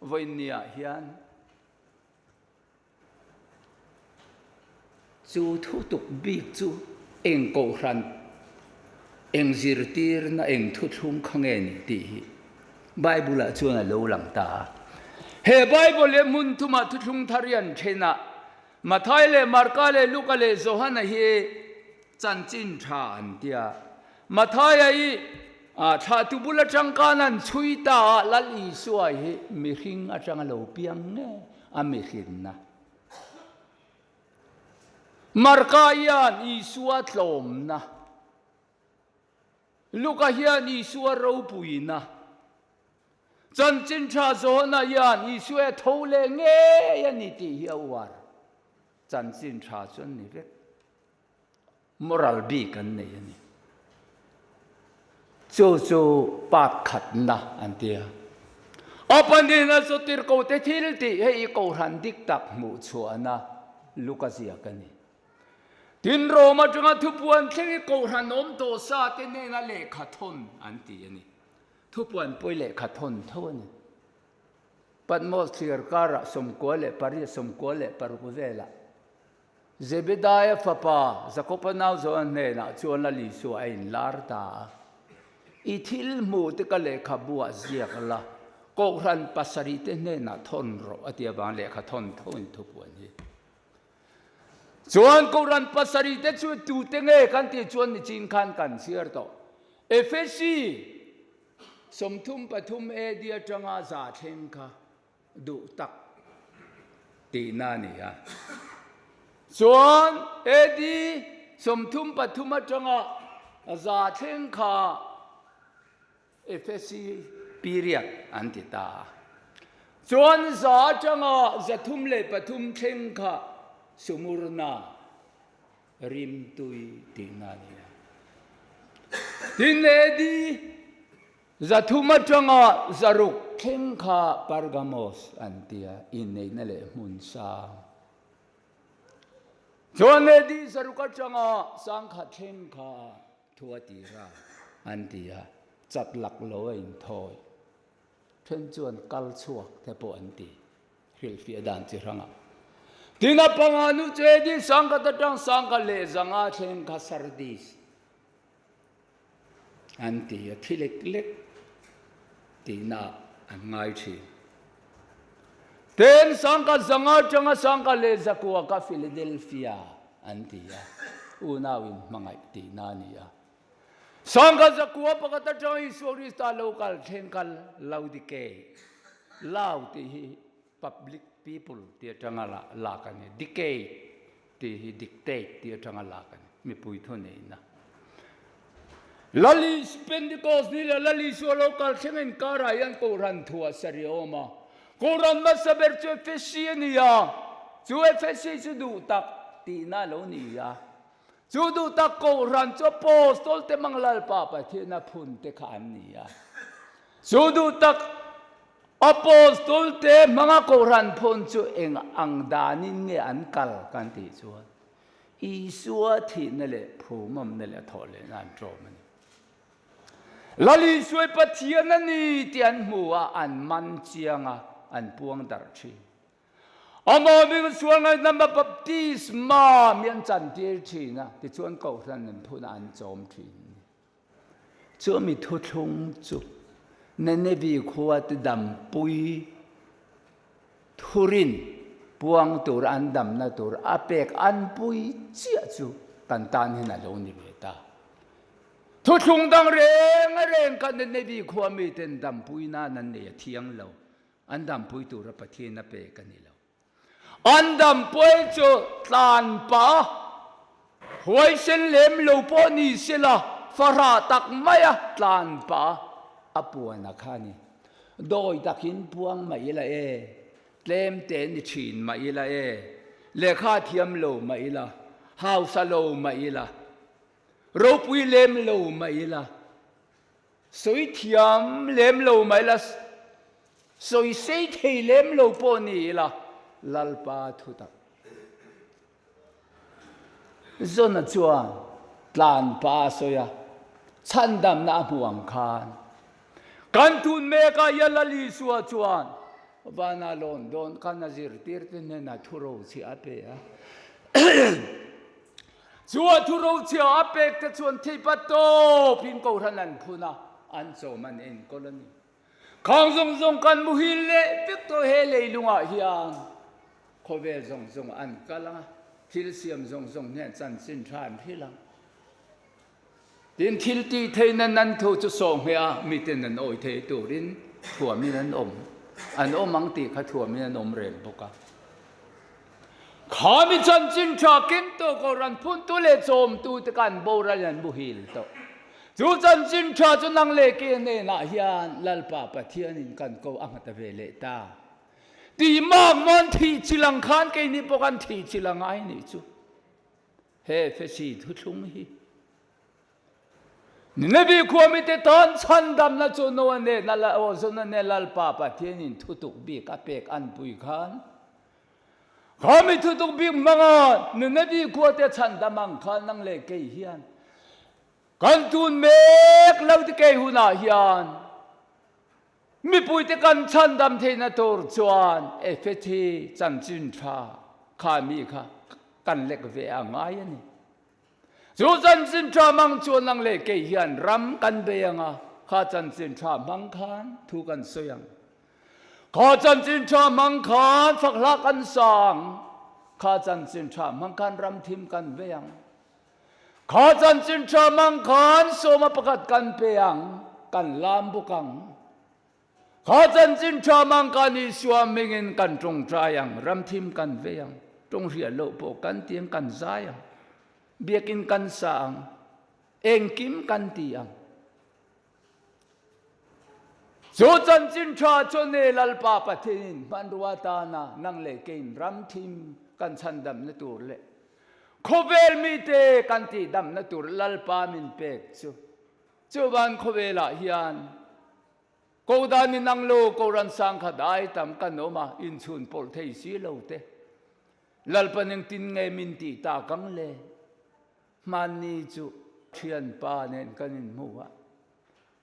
vawiinniah hian chu thutuk bik chu eng kohhran, eng zirtirna, eng thuthlung kha nge ni tih hi Bible-ah chuan a lo lang ta a. He Bible hi hmun thumah thuthlung thar hi an then a, Mathai leh Marka leh Luka leh Johana hi chanchin tha an ti a. Mathaia hi thlahtu bul atang khan an chhui ta a, Lal Isua hi mihring atanga lo piang nge a mihrinna. Marka hian Isua tlawmna. Luka hian Isua ropuina, Chanchin Tha Johana hian Isua tho leh ngei a ni tih hi a uar. Chanchin Tha chu an ni vek. Moral bik an nei a ni. Chu chu part khatna an ti a. A pahnihna chu tirhkote thil tih hei i kohhran dik tak hmuh chhuahna Luka ziak a ni. Tin, Rome atanga thupuan thleng hi Kohhran awm tawh sa te hnena lehkha thawn an ti a ni. Thupuan pawi lehkha thawn tho a ni. Patmos thliar karah 98 96 velah Zebedaia fapa Jakoba nau Johana hnenah chuan Lal Isua a inlar ta a. I thil hmuh te ka lehkhabu ah ziak la, Kohhran pasarih te hnenah thawn rawh a ti avang lehkha thawn tho in thupuan hi. Chuan Kohhran pasarihte chu tute nge kan tih chuan nichin khan kan chhiar tawh. Efesi 33 AD atanga za thleng kha duh tak tihna a ni a. Chuan AD 33 atanga za thleng kha Efesi period an ti ta a. Chuan za atanga 303 thleng kha Sumurna rimtui tihna a ni a. Tin, AD 300 atanga 600 thleng kha Pergamos an ti a, inneihna leh hmun sang. Chuan AD 600 atanga 1000 thleng kha Thu a tir a, an ti a, chat lak lo a inthawi. Then chuan kal chhuak te pawh an ti, hrilhfiah dan chi hrangah. Tin a panga nu chu AD 1000 atang 1000 leh 500 thleng kha Sardis an ti a, thi lek lek tihna an ngai thin. Tin 1500 atanga 1900 kha Philadelphia an ti a, unau in hmangaih tihna a ni a. 1901 atanga Isua Krista lo kal thleng kal Laodikei, Lao tih hi public people tih atanga lak a ni, dikei tih hi dictate tih atanga lak a ni, mipui thuneihna. Lali Pentecost ni leh Lali Isua lo kal thleng inkarah hian Kohhran thuah sarih a awm a. Kohhran hmasa ber chu Efesi a ni a, chu Efesi chu duh tak tihna a lo ni a. Chu duh tak Kohhran chu Apostol te hmang Lalpa Pathiana phun te kha an ni a. Chu duh tak Apostol te hmanga Kohhran phun chu eng ang danin nge an kal kan tih chuan Isua thihna leh phumawmna leh a thawh lehna an tlawm a ni. Lal Isua hi Pathian a ni tih an hmu a, an man chiang a, an puang darh thin. Amah hming sual ngaihnam a baptisma mi an chantir thin a, tichuan Kohhran an phunah an chawm thin. Chumi thuthlung chu Ninevi khua te dampui thurin puang tur an damna tur a pek an pui chiah chu kan tan hian a lo ni ve ta. Thuthlung dang reng a reng kha Ninevi khua miten dampui nan an nei a thiang lo, an dampui tura Pathian a pek a ni lo. An dampui chu tlan pah huaisen lem lo pawh ni sela fahrah tak maia tlan pah a puan a kha a ni. Dawi takin puang mah ila e, tlem te ni thin mah ila e, lehkha thiam lo mah ila, hausa lo mah ila, ropui lem lo mah ila, Sawi thiam lem lo mai la, sawi sei thei lem lo pawh ni ila, Lalpa thu tak. Zona chuan tlan pa a sawi a, chhandamna a hmu ang khan. Kan tun mekah hian Lal Isua chuan vana lawn dawn khan a zirtirte hnenah thuro chhiah a pe a. Chu a thurochhia a pek te chuan theipa tawp in Kohhran an phun a, an chawm an enkawl a ni. Khang zawng zawng kan muhil leh vek tawh he leilungah hian khawvel zawng zawng an kal ang a, thil siam zawng zawng hnen chanchin tha an hrilh ang. Tin, thil tih theihna nan thu chu sawh ngheh a, miten an awi thei turin thuamin an awm an awm ang tih kha thuamin an awm reng bawk a. Kha mi chanchin tha kengtu Kohhran phuntu leh chawmtu te kha an boral in an muhil tawh. Chu chanchin tha chu nang leh ke hnenah hian Lalpa Pathianin kan ko a nghata ve leh ta. Tih mak mawn thih chilang khan keini pawh kan thih chilang ai nih chu. He Efesi thuthlung hi Ninevi khua mite tan chhandamna chu Noa nen a Zona nen Lalpa Pathianin thutuk bik a pek an pui khan kha mi thutuk bik hmanga Ninevi khua te chhandam ang khan nang leh kei hian kan tun mek lo ti kei hunah hian Mipuite kan chhandam theihna tur chuan Efethi chanchin tha kha mi kha kan lek ve a ngai a ni. Chu chanchin tha hmang chuan nang leh kei hian ram kan bei ang a, kha chanchin tha hmang khan thu kan sawi ang. Kha chanchin tha hmang khan fak hla kan sa ang. Kha chanchin tha hmang khan ram thim kan vei ang. Kha chanchin tha hmang khan sawma pakhat kan pe ang, kan lam bawk ang. Kha chanchin tha hmang khan Isua hmingin kan tawngtai ang, ram thim kan vei ang, tawng hriat loh pawh kan ti ang, kan zai ang, biakin kan sa ang, engkim kan ti ang. Chu chanchin tha chu ni Lalpa Pathianin hmanrua tana nang leh keiin ram thim kan chhandamna tur leh khawvel mite kan tihdamna tur Lalpa min pek chu. Chuvan khawvelah hian Kodan in ang lo Koran sangkhat ai tam kan awm a, inchhun pawlh thei si lo te. Lalpa nengtin nge min tih tak ang le? Hmanni chu thianpa nen kan inhmu a,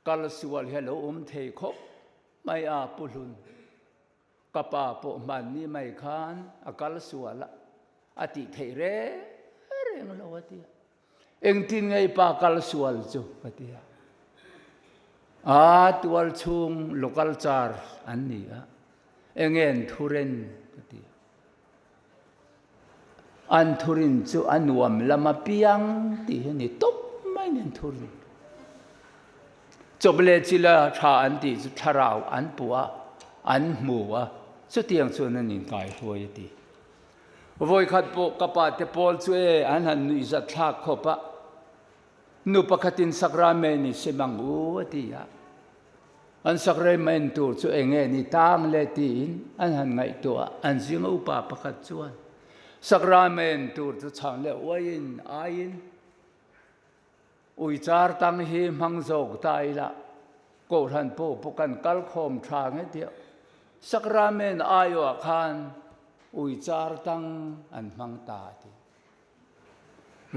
kal sual hi a lo awm thei khawp mai a Pu Hlun. Ka pa pawh hmanni mai khan a kal sual a, a tih theih reng reng lo a ti a. Engtin nge i pa kal sual chu ka ti a. A tual chhung local charge an ni a, enge an thuren ka ti a. An thurin chu a nuam lam apiang tih hi a ni tawp mai nen thurin. Chawp leh chila tha an tih chu thlarau an puh a, an hmu a, chutiang chuan an inkaihruai a ti. Vawikhat pawh ka pa te pawl chu e an han nuihzat thlak khawp a, nu pakhatin sakramen i sem ang u a ti a. An sakramen tur chu eng nge ni tang le tiin an han ngaihtuah a, an zinga upa pakhat chuan sakramen tur chu chhang leh uaiin aiin ui char tang hi hmang zawk ta ila kohhran pawh pawh kan kal khawm tha nge tia sakramen aiawh khan ui char tang an hmang ta a ti.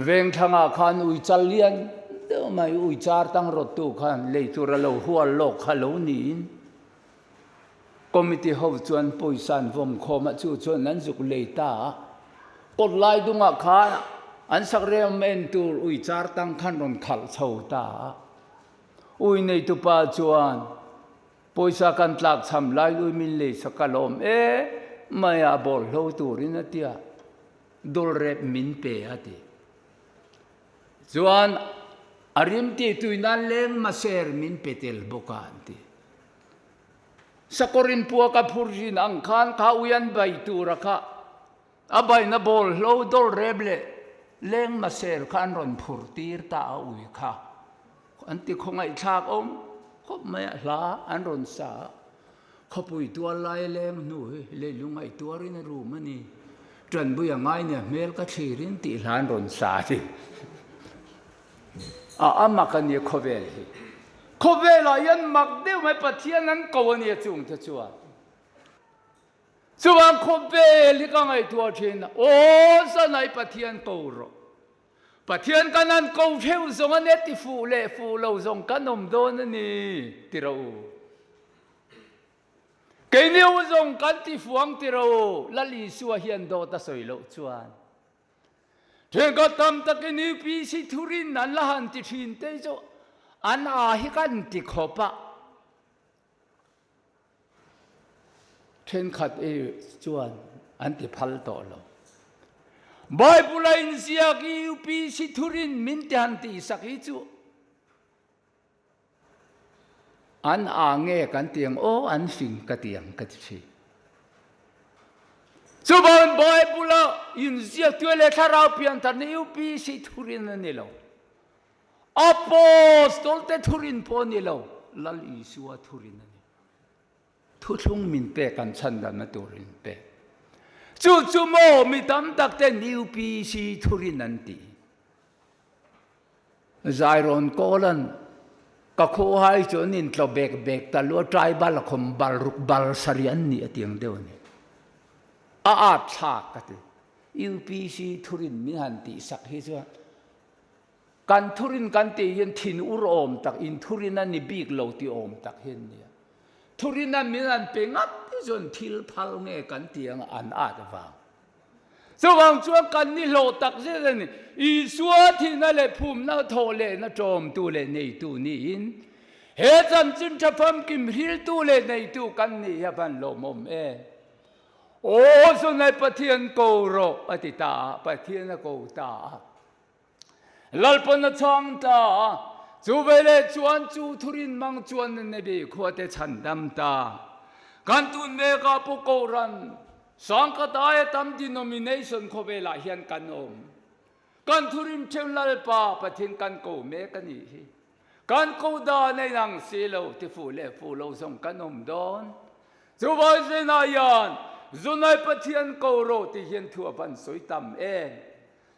Vengthlangah khan ui chal lian deuh mai ui char tang rawttu khan lei tur a lo hual lawk kha lo niin committee ho chuan pawisa an vawm khawm a, chu chuan an zuk lei ta a. Kawt lai dungah khan an sakrem en tur ui char tang khan rawn khalh chho ta a. Ui neitupa chuan pawisa kan tlak cham lai lui min lei sak ka lawm em mai a, bawlhlo turin a tia. Dawlrep min pe a ti. Chuan a rim ti tui nan leng maser min pe tel bawk a an ti. Sakawrin pua ka phur zin ang khan kha ui an bai tur a kha a baina bawl hlo dawlrep leh leng maser kha an rawn phur tir ta a ui kha an ti khawngaihthlak awm khawp mai a hla an rawn sa a. Khawpui tual lai leng hnu hi leilung ngaih tuarin a rum a ni. Ṭanpui a ngai nia hmel ka thlirin tih hlan rawn sa ti. A a mak a nia khawvel hi. Khawvelah hian mak deuh mai Pathian an ko a nia chungte chuan. Chuvang khawvel hi ka ngaihtuah thin a, aw zanai Pathian ko rawh. Pathian kan an ko theuh zawng a nia ti fuh leh fuh lo zawng kan awm dawn a ni ti rawh u. Keini u zawng kan ti fuang ti rawh u, Lal Isua hian dawt a sawi loh chuan. Thenkhat tam takin UPC thurin an la han ti thin te chu an aa hi kan ti khawp a. Thenkhat e chuan an ti phal tawh lo. Bible a inziak UPC thurin min ti han tihsak hi chu an aa nge kan ti ang aw an fing ka ti ang ka ti thin. Chuvangin Bible a inziak tu leh thlarau pianthar ni UPC thurin a ni lo. Apostol te thurin pawh a ni lo, Lal Isua thurin a ni. Thuthlung min pek an chhandanna tur in pek. Chu chu maw mi tam tak ten UPC thurin an ti. Zairawn Kawlan ka khuhai chu an intlaw bek bek ta lua tribal a khawm bal ruk bal sarih an nih a tiang deuh a ni. A at thlak ka ti. UPC thurin min han tihsak hi chuan Kan thurin kan tih hian thin ur awm tak, in thurin a ni bik lo tih awm tak hi an nia. Thurin a min an pe ngat hi chuan thil phal nge kan ti ang an at vang. Chuvang chuan kan ni hlawh tak zet a ni. Isua thihna leh phumna thawh lehna ṭawmtu leh neitu niin he chanchin ṭha famkim hriltu leh neitu kan nih hi a van lawmawm em. Aw Zunai Pathian ko rawh a ti ta a, Pathian a ko ta a. Lalpan a chhang ta a, chu veleh chuan chu thurin mang chuan Nineveh khuate chhandam ta. Kan tun mekah pawh Kohhran sangkhat aia tam denomination khawvelah hian kan awm. Kan thurin theu Lalpa Pathian kan ko mek a nih hi. Kan ko dan a inang si lo, ti fuh leh fuh lo zawng kan awm dawn. Chuvai zinah hian Zunai Pathian ko rawh ti hian thu a van sawi tam em.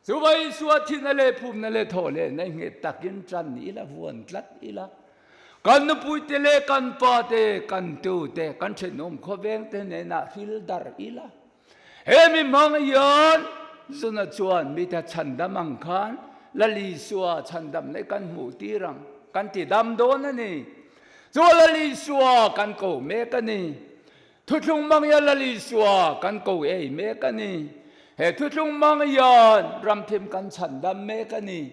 Chuvai Isua thihna leh phumna leh thawh leh na nghet takin tan ila, vuan tlat ila. Kan nupuite leh kan pate, kan tute, kan thenawm khawvengte hnenah hril dar ila. He mi hmang hian Zuna chuan mite chhandam ang khan Lal Isua chhandam leh kan hmuh tir ang, kan ti dam dawn a ni. Chu Lal Isua kan ko mek a ni. Thuthlung hmang hian Lal Isua kan ko ei mek a ni. He thuthlung hmang hian ramthim kan chhandam mek a ni.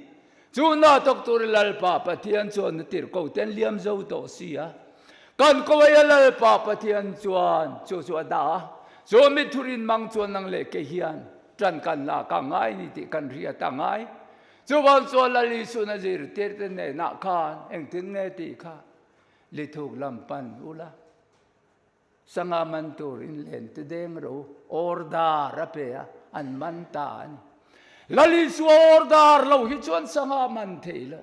Chu na tawk turin Lalpa Pathian chuan na tirhko te an liam zo tawh si a. Kan ko aia Lalpa Pathian chuan chu chu a dah a. Chu mi thurin mang chuan nang leh ke hian ṭan kan la ka ngai ni tih kan hriat a ngai. Chuvang chuan Lal Isu'n a zirtir te hnenah khan engtin nge tih kha lithuk lam pan ula. Sangha man tur in len te deng ro order a pe a, an man ta a ni. Lal Isua order lo hi chuan sangha man thei lo.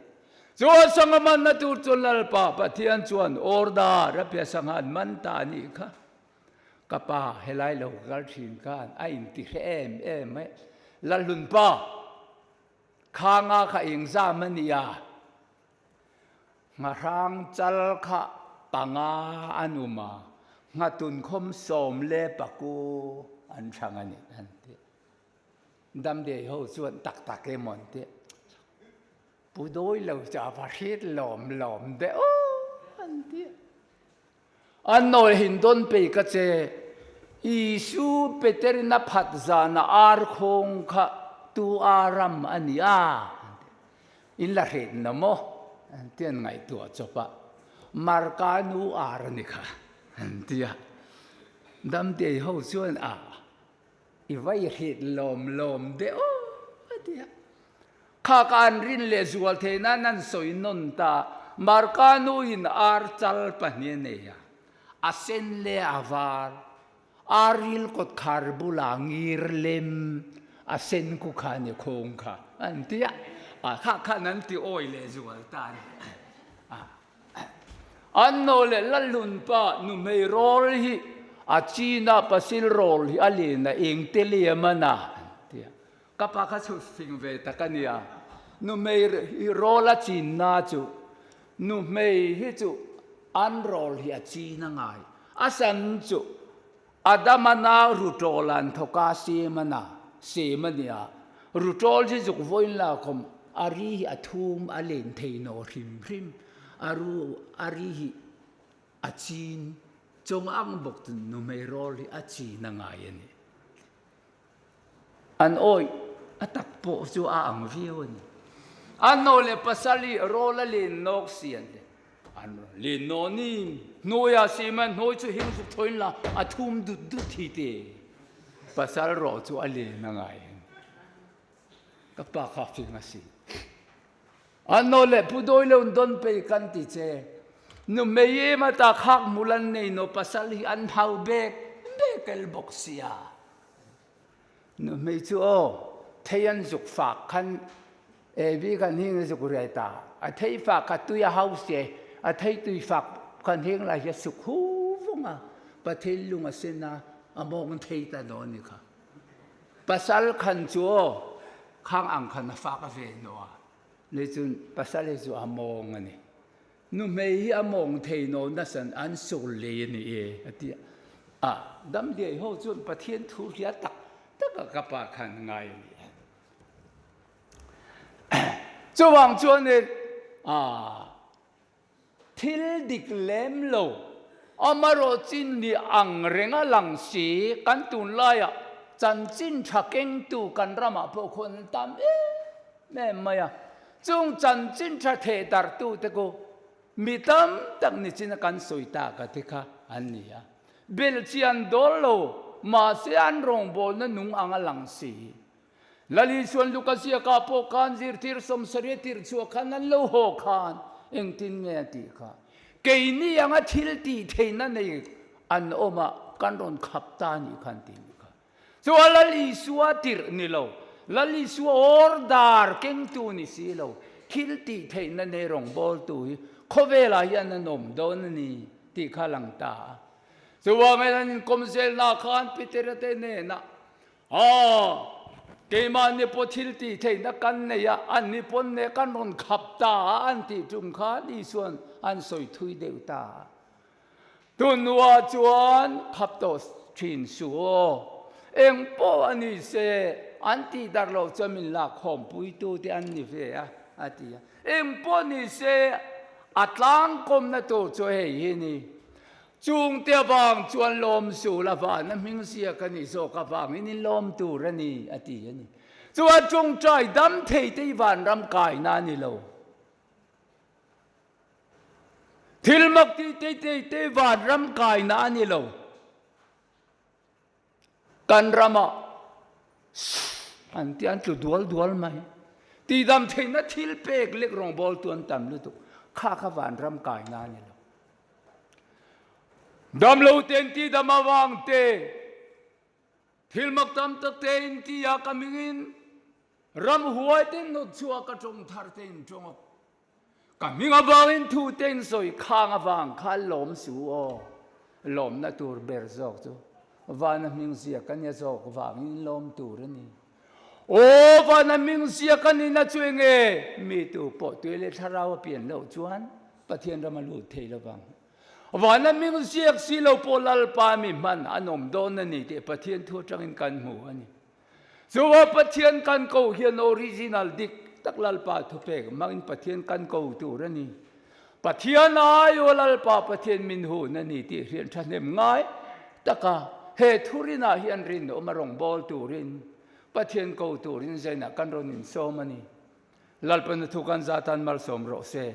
Chuan sangha manna tur chuan Lalpa Pathian chuan order a pe a, sangha an man ta a nih kha. Ka pa helai lo kal thin khan a inti hre em em mai. Lalhlunpa, khanga kha engzam a nia? Nghahrang chal kha panga an um a, nghatun khawm 19 an thlang a ni an ti. Damdei ho chuan tak tak emaw an ti. Pu dawi lo chu a va hrit lawm lawm deuh an ti. An nawi hin dawn pei ka che. Isu Peterin a phat zana ar khawng kha tu a ram a ni a, in la hret na maw? An ti an ngaihtuah chawp a. Marka nu ar a ni kha, an ti a. Damtei ho chuan a, I vai hret lawm lawm deuh a ti a. Kha ka an rin leh zual thei nan an sawi nawn ta. Marka nuin ar chal pahnih a nei a, a sen leh a var. Ar ril kawt khar bulah ngir lem a sen ku kha a ni khawng kha an ti a. Kha khan an ti awi leh zual ta a ni. An no leh Lalhlunpa nuhmei rawl hi a China pasil rawl hi a len a eng te lem a na an ti a. Ka pa kha chu fing ve tak a nia. Nuhmei rawl a chin na chu nuhmei hi chu an rawl hi a chin a ngai. A san chu Adama nau Rutawl an thawk a, Sem a na, Sem a nia. Rutawl hi zuk vawiin la khawm, a ri hi a thum a len thei naw hrim hrim. A ru, a ri hi a chin chawng ang bawk chu nuhmei rawl hi a chin a ngai a ni. An awih a tak pawh chu a ang viau a ni. An naw leh pasal hi rawl a len nawk si an ti. An rawn len naw ni hnuaia sima hnuai chu hing zuk thawiin la a thum dut dut hi te. Pasal rawh chu a len a ngai a ni. Ka pa kha fing a si. An naw leh pu dawi lo dawn pei kan ti che. Nu mei em ata khak hmul an nei naw pasal hi an hau bek bekel bawk sia. Nu hmei chu aw, thei an zuk fak khan Evi kan hing a zuk riai ta. A thei fak kha tui a hau se, a thei tui fak kan hing lai hi a suk hu vung a, Pathian lung a sin a, a mawng thei ta dawn ni kha. Pasal khan chu aw, khang ang khan a fak a ve naw a, ni chun pasal hi chu a mawng a ni. Nuhmei hi a mawng thei naw nasan an sur lei a ni e a ti a. A damdiai ho chuan Pathian thu hria tak tak a ka pa khan ngai a ni e. Chuvang chuanin a thil dik lem lo amarawh chin ni ang reng a lang si kan tunlaiah chanchin tha kengtu kan ramah pawh khuan an tam em em mai a. Chung chanchin tha theh darhtute ku mi tam tak nichin a kan sawi tak a te kha an ni a. Belhchian dawl lo. Mahse an rawngbawlna nung ang a lang si. Lali chuan Luka ziakah pawh khan zirtir sawmsarih a tirh chhuah khan an lo haw khan engtin nge a tih kha? Keini anga thil tih theihna nei an awm a, kan rawn khap ta a nih khan tih nih kha. Chuan Lal Isua tirh ni lo, Lal Isua order kengtu ni si lo, thil tih theihna nei rawngbawltu hi khawvelah hian an awm dawn a ni tih kha a lang ta a. Chuvangin an inkawm zelna khan Petera te hnenah, Aw, keimahni pawh thil tih theihna kan nei a, anni pawn ne kan rawn khap ta a an tih tum khan Isua'n an sawi thui deuh ta a. Tunhnuah chuan khap tawh thin suh aw, eng pawh a ni se, an tih darh loh chuan min lak khawmpuitu te an ni ve a, a ti a. Eng pawh ni se, a tlangkawmna tur chu hei hi ni. Chungte avang chuan lawm suh la vana hming ziak a nih zawk avangin in lawm tur a ni, a ti a ni. Chuan tawngtai dam thei te hi vanram kaina a ni lo. Thil mak tih te te te vanram kaina a ni lo. Kan ramah an ti an tlu dual dual mai. Tihdam theihna thil pek lek rawngbawl tu an tam lutuk. Kha kha vanram kaina a ni lo. Damlo ten tihdam avang te, thil mak tam tak te in ti a ka mingin ramhuai ten nawt chhuah ka tawng thar te in tawng a. Ka hming avangin thu te in sawi khang avang kha lawm su aw. Lawmna tur ber zawk chu vana hming ziak a nia zawk vangin lawm tur a ni. Aw vana hming ziak a nihna chu enge? Mi tu pawh tui leh thlarau a pian loh chuan Pathian ram a lut thei lovang. Vana hming ziak si lo pawh Lalpa mi hman an awm dawn a ni tih Pathian thu atangin kan hmu a ni. Chuva Pathian kan ko hian original dik tak Lalpa thupek hmangin Pathian kan ko tur a ni. Pathian aiaw Lalpa Pathian min hun a ni tih hriat thahnem ngai taka he thurinah hian rinawm a rawngbâwl turin Pathian ko turin zainah kan rawn insawm a ni. Lalpa na thu kan za tan malsawm rawh se.